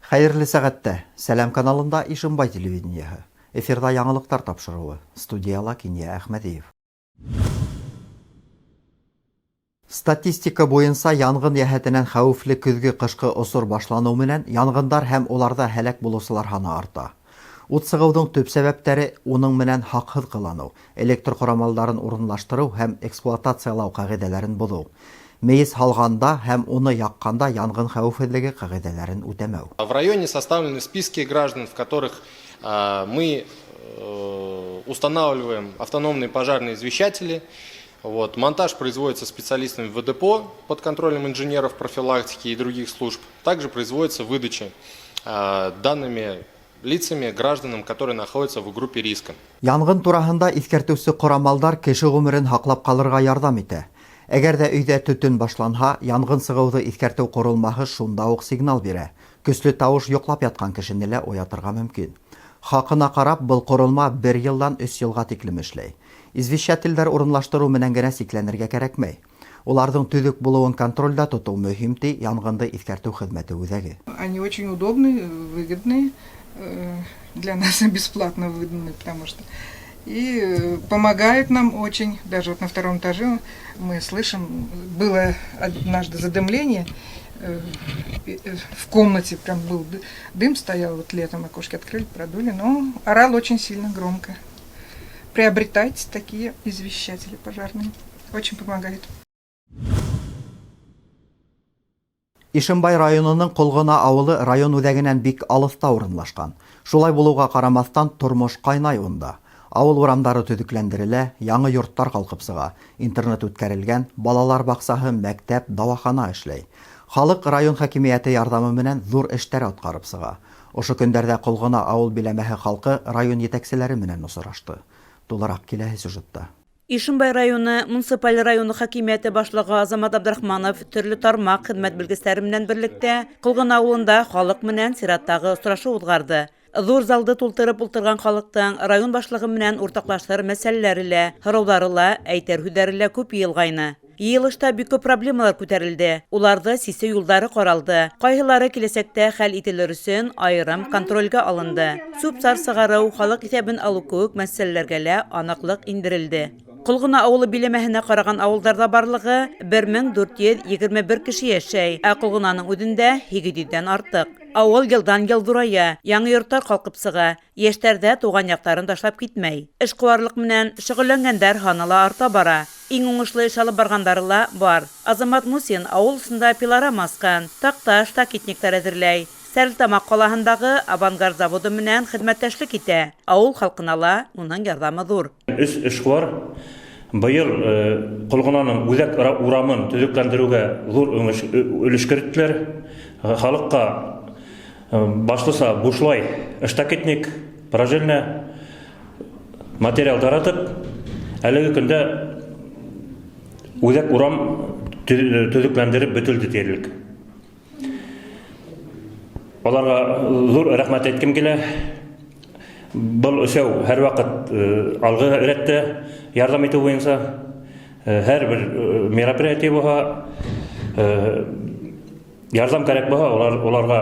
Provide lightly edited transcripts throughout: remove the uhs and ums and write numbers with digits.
Хәйерле сәғәттә! Сәләм каналында Ишембай телевидениеһы. Эфирҙа яңылыҡтар тапшырыуы. Студияла Кинйә Әхмәҙиев. Статистика буйынса янғын йәһәтенән хәүефле көҙгө-ҡышҡы осор башланыу менән янғындар һәм уларҙа һәләк булыусылар һаны арта. Ут сығыуҙың төп сәбәптәре уның менән һаҡһыҙ ҡыланыу, электр ҡорамалдарын урынлаштырыу һәм эксплуатациялау ҡағиҙәләрен боҙоу, мейес һалғанда һәм уны яҡҡанда янғын хәүефһеҙлеге ҡағиҙәләрен үтәмәү. В районе составлены списки граждан, в которых мы устанавливаем автономные пожарные извещатели. Вот. Монтаж производится специалистами ВДПО под контролем инженеров профилактики и других служб. Также производится выдача данными лицами, гражданам, которые находятся в группе риска. Янғын тураһында иҫкәртеүсе ҡорамалдар кеше ғүмерен һаҡлап ҡалырға ярҙам итә. Әгәр ҙә өйҙә төтөн башланһа, янғын сығыуҙы иҫкәртеү ҡоролмаһы шунда уҡ сигнал бирә. Көслө тауыш йоҡлап ятҡан кешене лә уятырға мөмкин. Хаҡына ҡарап, был ҡоролма бер йылдан өс йылға тиклем эшләй. Извещателдәр урынлаштырыу менән генә сикләнергә кәрәкмәй. Уларҙың төҙөк булыуын контролдә тотоу мөһим, ти янғынды иҫкәртеү хеҙмәте үҙәге. Они очень удобные, выгодные, для нас бесплатно выданы, потому что и помогает нам очень. Даже вот на втором этаже мы слышим, было однажды задымление, в комнате прям был дым стоял, вот летом окошки открыли, продули, но орал очень сильно громко. Приобретайте такие извещатели пожарные. Очень помогает. Ишембай районының Ҡолғона ауылы район үҙәгенән бик алыҫта урынлашҡан. Шулай булыуға ҡарамаҫтан, тормош ҡайнай унда. Ауыл урамдары төҙөкләндерелә, яңы йорттар ҡалҡып сыға, интернет үткәрелгән, балалар баҡсаһы, мәктәп, дауахана эшләй. Халыҡ район хакимиәте ярҙамы менән ҙур эштәр атҡарып сыға. Ошо көндәрҙә Ҡолғона ауыл биләмәһе халҡы район етәкселәре менән осрашты. Тулыраҡ киләһе сюжетта. Ишембай районы муниципаль районы хакимиәте башлығы Азамат Абдрахманов төрлө тармаҡ хеҙмәт белгестәре менән берлектә Ҡолғона ауылында халыҡ менән сираттағы осрашыу уҙғарҙы. Ҙур залды тултырып ултырған халыҡтың район башлығы менән уртаҡлашыр мәсьәләләре лә, һорауҙары ла, әйтер һүҙҙәре лә күп йыйылғайны. Йыйылышта бик күп проблемалар күтәрелде. Уларҙы сисеү юлдары ҡаралды. Ҡайһылары киләсәктә хәл ителер өсөн айырым контролгә алынды. Сүп-сар сығарыу, халыҡ иҫәбен алыу кеүек мәсьәләләргә лә аныҡлыҡ индерелде. Ҡолғона ауылы биләмәһенә ҡараған ауылдарҙа барлығы 1421 кеше йәшәй, ә Ҡолғонаның үҙендә 800-дән артыҡ. Ауыл йылдан-йыл ҙурая, яңы йорттар ҡалҡып сыға, йәштәр ҙә тыуған яҡтарын ташлап китмәй. Эшҡыуарлыҡ менән шөғөлләнгәндәр һаны ла арта бара. Иң уңышлы эш алып барғандары ла бар. Азамат Мусин ауыл осонда пилорама асҡан, таҡта, штакетниктар әҙерләй. Стәрлетамаҡ ҡалаһындағы Авангард заводы менән хеҙмәттәшлек итә. Ауыл халҡына ла уның ярҙамы ҙур. Өс эшҡыуар быйыл Ҡолғонаның үҙәк урамын төҙөкләндереүгә ҙур өлөш керттеләр. Халыҡҡа башлыса бушлай штакетник, прожильная материал таратып, әлеге көндә үҙәк урам төҙөкләндереп бөтөлдө тиерлек. Уларға ҙур рәхмәт әйткем килә. Был өсәү һәр ваҡыт алғы рәттә ярҙам итеү буйынса һәр бер мероприятие булһа, ярҙам кәрәк булһа, уларға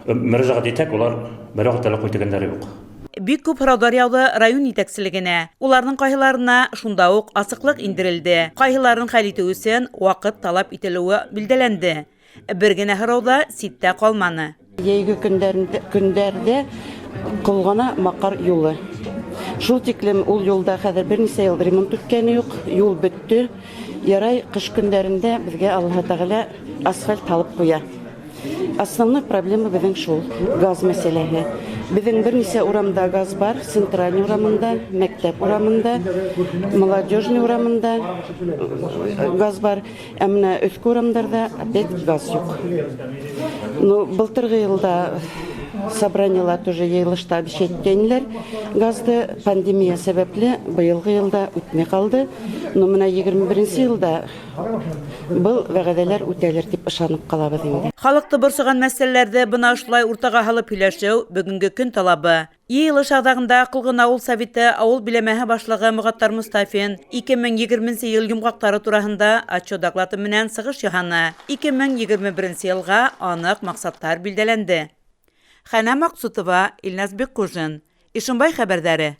мөрәжәғәт итһәк, улар бер ваҡытта ла ҡуй тигәндәре юҡ. Бик күп һорауҙар яуҙы район етәкселегенә. Уларҙың ҡайһыларына шунда уҡ асыҡлыҡ индерелде. Ҡайһыларын хәл итеү өсөн ваҡыт талап ителеүе билдәләнде. Бер генә һорау ҙа ситтә ҡалманы. Йәйге көндәрҙә Ҡолғона Маҡар юлы. Шул тиклем ул юлда хәҙер бер нисә йыл ремонт үткәне юҡ, юл бөттө. Ярай ҡыш көндәрендә беҙгә Аллаһы Тәғәлә асфальт һалып ҡуя. Основной проблема беҙҙең шул, газ мәсьәләһе. Беҙҙең бер нисә урамда газ бар, Центральный урамында, Мәктәп урамында, Молодежный урамында газ бар. Ә менә өҫкө урамдарҙа опять газ юҡ. Ну, былтырғы йылда собраниела тоже йыйылышта обещать иткәйнеләр газды. Пандемия сәбәпле быйылғы йылда үтмәй ҡалды. Но менә 21-нсе йылда был вәғәҙәләр үтәлер тип ышанып ҡалабыҙ инде. Халыҡты борсоған мәсьәләләрҙе бына ошолай уртаға һалып һөйләшеү бөгөнгө көн талабы. Йыйылыш аҙағында Ҡолғона ауыл советы ауыл биләмәһе башлығы Мөғәттәр Мостафин 2020 йыл йомғаҡтары тураһында отчет доклады менән сығыш яһаны. 2021 йылға аныҡ маҡсаттар билдәләнде. Хәнә Максутова, Илназ Беккужин. Ишембай хәбәрҙәре.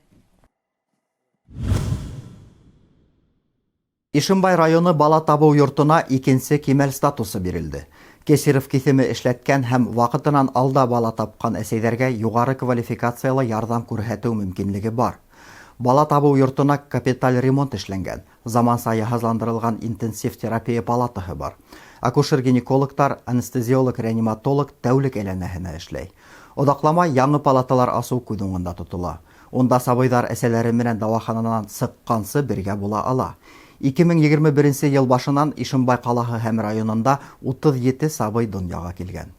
Ишембай районы бала табыу йортона икенсе кимәл статусы бирелде. Кесарев киҫеме эшләткән һәм ваҡытынан алда бала тапҡан әсәйҙәргә юғары квалификациялы ярҙам күрһәтеү мөмкинлеге бар. Бала табыу йортона капиталь ремонт эшләнгән, заманса йыһазландырылған интенсив терапия палатаһы бар. Акушер-гинекологтар, анестезиолог-реаниматолог тәүлек әйләнәһенә эшләй. Оҙаҡламай яңы палаталар асыу күҙ уңында тотола. Унда сабыйҙар әсәләре менән дауахананан сыҡҡансы бергә була ала. 2021 йыл башынан Ишембай ҡалаһы һәм районында 37 сабый донъяға килгән.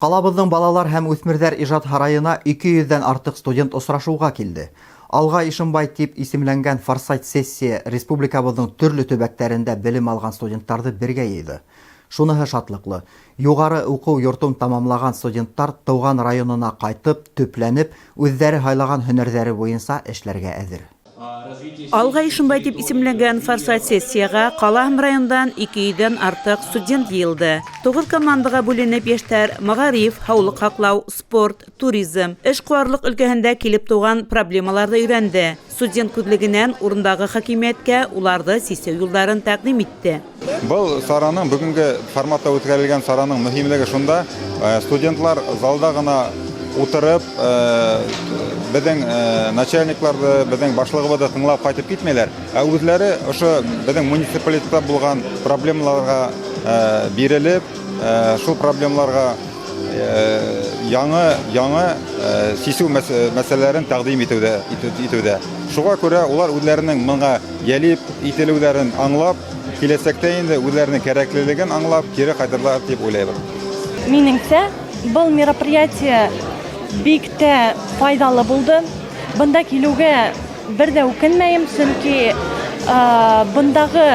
Ҡалабыҙҙың балалар һәм үҫмерҙәр ижад һарайына 200-дән артыҡ студент осрашыуға килде. Алға Ишембай тип исемләнгән форсайт сессия республикабыҙҙың төрлө төбәктәрендә белем алған студенттарҙы бергә йыйҙы. Шуныһы шатлыҡлы. Юғары уҡыу йортон тамамлаған студенттар тыуған районына ҡайтып, төпләнеп, үҙҙәре һайлаған һөнәрҙәре буйынса эшләргә әҙер. Алға Ишембай тип исемләнгән форсайт сессияға ҡала һәм райондан 200-дән артыҡ студент йыйылды. 9 командаға бүленеп йәштәр мәғариф, һаулыҡ һаҡлау, спорт, туризм, эшҡыуарлыҡ өлкәһендә килеп тыуған проблемаларҙы өйрәнде. Студент күҙлегенән урындағы хакимиәткә уларҙы сисеү юлдарын тәҡдим итте. Был сараның бөгөнгө форматта үткәрелгән сараның мөһимлеге шунда, студентлар залда ғына утырып, беҙҙең начальникларҙы, беҙҙең башлығыбыҙҙы тыңлап ҡайтып китмәйләр, ә үҙләре ошо беҙҙең муниципалитетта булған проблемаларға бирелеп, шул проблемаларға яңы сисеү мәсьәләләрен тәҡдим итеүҙә. Шуға күрә улар үҙләренең быға йәлеп ителеүҙәрен аңлап, киләсәктә инде үҙләренең кәрәклелеген аңлап кире ҡайтырлар тип уйлайбыҙ. Минеңсә, был мероприятие бик тә файҙалы булды. Бында килеүгә бер ҙә үкенмәйем, сөнки бындағы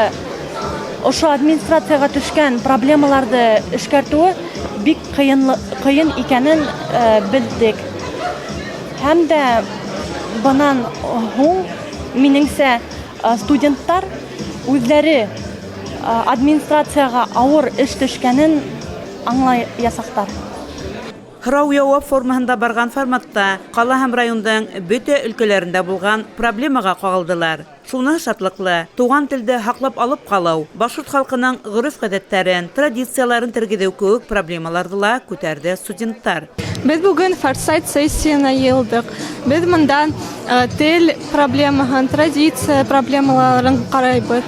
ошо администрацияға төшкән проблемаларҙы эшкәртеүе бик ҡыйын икәнен белдек. Һәм дә бынан һуң, минеңсә, студенттар үҙҙәре администрацияға ауыр эш төшкәнен аңлаясаҡтар. Һорау-яуап формаһында барған форматта ҡала һәм райондың бөтә өлкәләрендә булған проблемаға ҡағылдылар. Шуны шатлыҡлы, туған телде һаҡлап алып ҡалыу, башҡорт халҡының ғөрөф-ғәҙәттәрен, традицияларын тергеҙеү кеүек проблемаларҙы ла күтәрҙе студенттар. Беҙ бөгөн форсайт сессияһына йыйылдыҡ. Беҙ бында тел проблемаһын, традиция проблемаларын ҡарайбыҙ.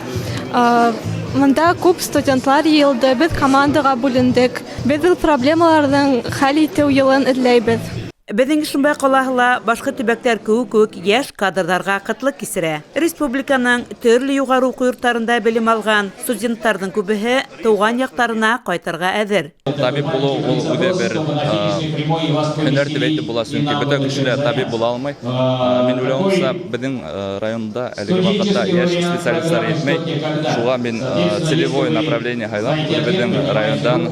Мында күп студентлар йыйылды, беҙ командаға бүлендек. Беҙ был проблемаларҙың хәл итеү юлын эҙләйбеҙ. Беҙҙең Ишембай ҡалаһы ла башҡа төбәктәр кеүек йәш кадрҙарға ҡытлыҡ кисерә. Республиканың төрлө юғары уҡыу йорттарында белем алған студенттарҙың күбеһе тыуған яҡтарына ҡайтырға әҙер. Табип булыу ул үҙе бер һөнәр тип әйтеп була, сөнки бөтә кеше лә табип була алмай. Мин уйлауымса, беҙҙең районда әлеге ваҡытта йәш специалисттар етмәй. Шуға мин целевой направление һайлап, үҙебеҙҙең райондан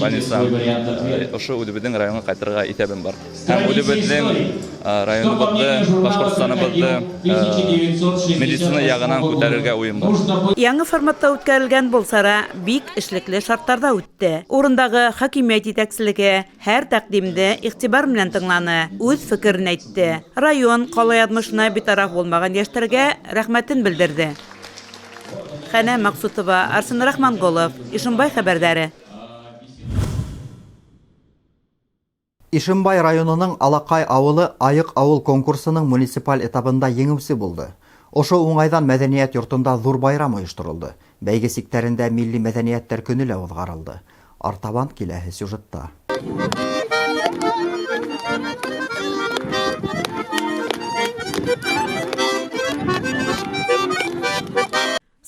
больница, ошо үҙебеҙҙең районға ҡайтырға иҫәбем бар. Һәм үҙебеҙҙең районыбыҙҙы, Башҡортостаныбыҙҙы медицина яғынан күтәрергә уйым бар. Яңы форматта үткәрелгән был сара бик эшлекле шарттарҙа үтте. Урындағы хакимиәт етәкселеге һәр тәҡдимде иғтибар менән тыңланы, үҙ фекерен әйтте. Район ҡала яҙмышына битараф булмаған йәштәргә рәхмәтен белдерҙе. Хәнә Маҡсутова, Арсен Рахманғолов, Ишембай хәбәрҙәре. Ишембай районының Алаҡай ауылы Айыҡ ауыл конкурсының муниципаль этабында еңеүсе булды. Ошо уңайҙан мәҙәниәт йортонда ҙур байрам ойошторолдо. Бәйге сиктәрендә милли мәҙәниәттәр көнө лә уҙғарылды. Артабан киләһе сюжетта.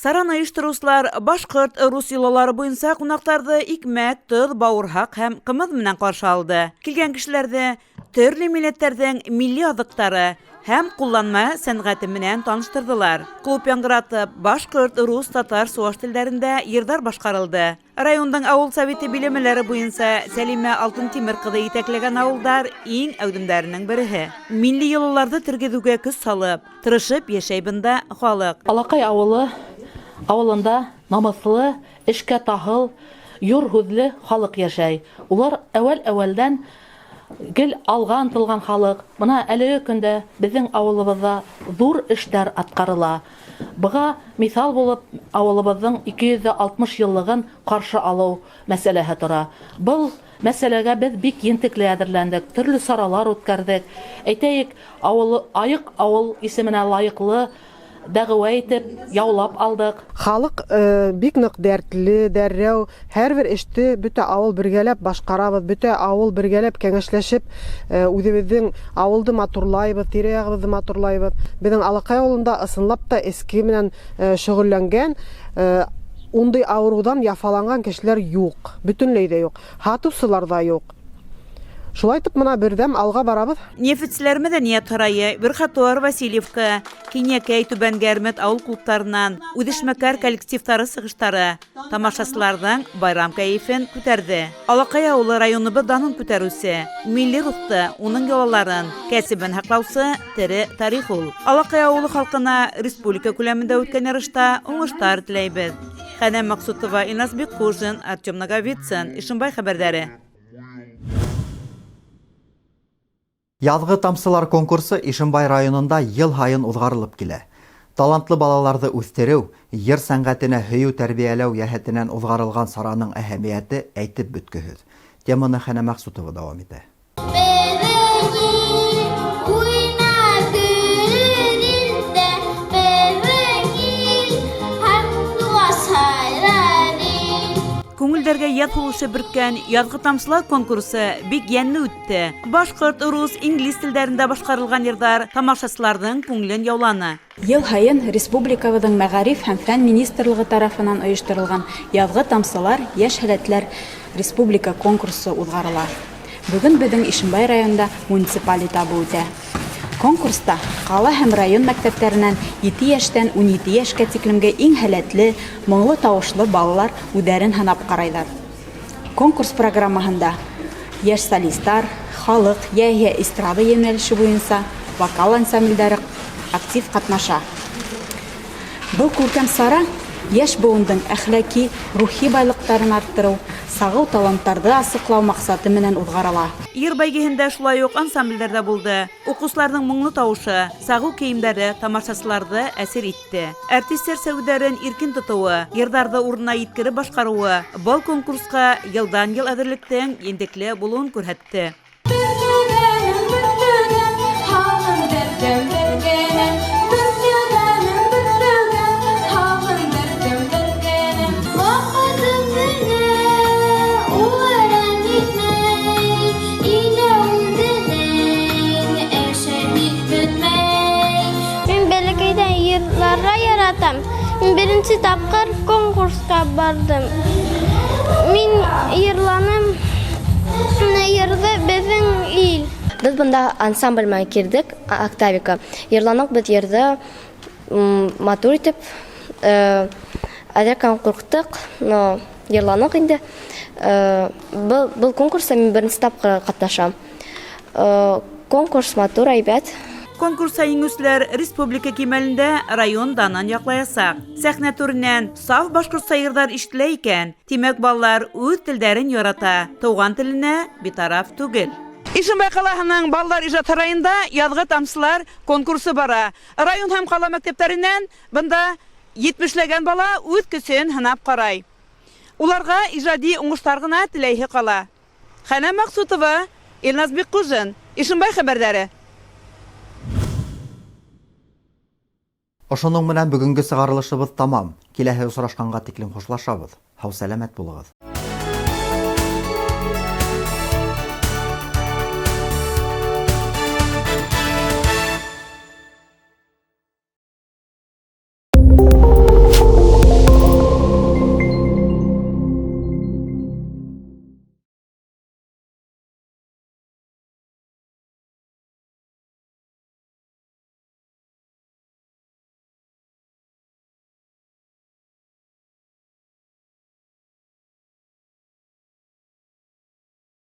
Сараны ойоштороусылар башҡорт, рус йолалары буйынса ҡунаҡтарҙы икмәк, тоҙ, бауырһаҡ һәм ҡымыҙ менән ҡаршы алды. Килгән кешеләрҙе төрлө милләттәрҙең милли аҙыҡтары һәм ҡулланма сәнғәте менән таныштырҙылар. Клуб яңғыратып, башҡорт, рус, татар, сыуаш телдәрендә йырҙар башҡарылды. Райондың ауыл советы биләмәләре буйынса Сәлимә Алтынтимер ҡыҙы етәкләгән ауылдар иң әүҙемдәренең береһе. Милли йолаларҙы тергеҙеүгә көс һалып, тырышып йәшәй бында халыҡ. Алаҡай ауылында намыҫлы, эшкә таһыл, Йор һүҙле халыҡ йәшәй. Улар әүәл-әүәлдән гел алға ынтылған халыҡ. Бына әлеге көндә беҙҙең ауылыбыҙҙа ҙур эштәр атҡарыла. Быға миҫал булып ауылыбыҙҙың 260 йыллығын ҡаршы алыу мәсьәләһе тора. Был мәсьәләгә беҙ бик ентекле әҙерләндек, төрлө саралар үткәрҙек. Әйтәйек, ауыл айыҡ ауыл исеменә лайыҡлы дәғүә итеп яулап алдыҡ. Халыҡ бик ныҡ дәртле, дәррәү, һәрбер эште бөтә ауыл бергәләп башҡарабыҙ, бөтә ауыл бергәләп кәңәшләшеп, үҙебеҙҙең ауылды матурлайбыҙ, тирә-яғыбыҙҙы матурлайбыҙ. Беҙҙең Алаҡай ауылында ысынлап та эске менән шөғөлләнгән, ундай ауырыуҙан яфаланған кешеләр юҡ, бөтөнләй ҙә юҡ, һатыусылар ҙа юҡ. Шулай итеп бына берҙәм алға барабыҙ. Нефтселәр мәҙәниәт һарайы, Верхотор, Васильевка, Кинйәкәй, Түбән Гәрмәт ауыл клубтарынан үҙешмәкәр коллективтары сығыштары тамашасыларҙың байрам кәйефен күтәрҙе. Алаҡай ауылы районыбыҙ данын күтәреүсе, милли рухты, уның йолаларын, кәсебен һаҡлаусы тере тарих ул. Алаҡай ауылы халҡына республика күләмендә үткән ярышта уңыштар теләйбеҙ. Хәнәм Маҡсутова, Илназ Бикҡужин, Артем Наговицын, Ишембай хәбәрҙәре. Яҙғы тамсылар конкурсы Ишембай районында йыл һайын уҙғарылып килә. Талантлы балаларҙы үҫтереү, йыр сәнғәтенә һөйөү тәрбиәләү йәһәтенән уҙғарылған сараның әһәмиәте әйтеп бөткөһөҙ. Теманы Хәнә Мәҡсутова дауам итә. Күңелдәргә яҙ һулышы бөрккән яҙғы тамсылар конкурсы бик йәнле үтте. Башҡорт, рус, инглиз телдәрендә башҡарылған йырҙар тамашасыларҙың күңелен яуланы. Йыл һайын республикабыҙҙың мәғариф һәм фән министрлығы тарафынан ойошторолған яҙғы тамсылар, йәш һәләтләр республика конкурсы уҙғарыла. Бөгөн беҙҙең Ишембай районында муниципаль этабы үтә. Конкурста ҡала һәм район мәктәптәренән 7 йәштән 17 йәшкә тиклемге иң һәләтле, моңло тауышлы балалар үҙҙәрен һынап ҡарайҙар. Конкурс программаһында йәш солистар, халыҡ йәиһә эстрада йүнәлеше буйынса вокал ансамблдәре актив ҡатнаша. Был күркәм сара йәш быуындың әхлаки, рухи байлыҡтарын арттырыу, сағыу таланттарҙы асыҡлау маҡсаты менән уҙғарыла. Йыр бәйгеһендә шулай уҡ ансамблдәр ҙә булды. Уҡыусыларҙың моңло тауышы, сағыу кейемдәре тамашасыларҙы әсир итте. Артистар сәүҙәрен иркен тотоуы, йырҙарҙы урынына еткереп башҡарыуы был конкурсҡа йылдан-йыл әҙерлектең ентекле булыуын күрһәтте. Мин беренсе тапҡыр конкурсҡа барҙым. Мин йырланым йырҙы «Беҙҙең ил». Беҙ бында ансамбль менән килдек, Октавика. Йырланыҡ беҙ йырҙы матур итеп, әҙерәк ҡурҡтыҡ, но йырланыҡ инде. Был конкурста мин беренсе тапҡыр ҡатнашам. Конкурс матур, әйбәт. Конкурста еңеүселәр республика кимәлендә район данын яҡлаясаҡ. Сәхнә түренән саф башҡортса йырҙар ишетелә икән, тимәк, балалар үҙ телдәрен ярата, тыуған теленә битараф түгел. Ишембай ҡалаһының балалар ижад һарайында яҙғы тамсылар конкурсы бара. Район һәм ҡала мәктәптәренән бында 70ләгән бала үҙ көсөн һынап ҡарай. Уларға ижади уңыштар ғына теләйһе ҡала. Хәнә Маҡсутова, Илназ Бикҡужин, Ишембай хәбәрҙәре. Ошоноң менән бөгөнгө сығарылышыбыҙ тамам. Киләһе осрашҡанға тиклем хушлашабыҙ. Һау-сәләмәт булығыҙ.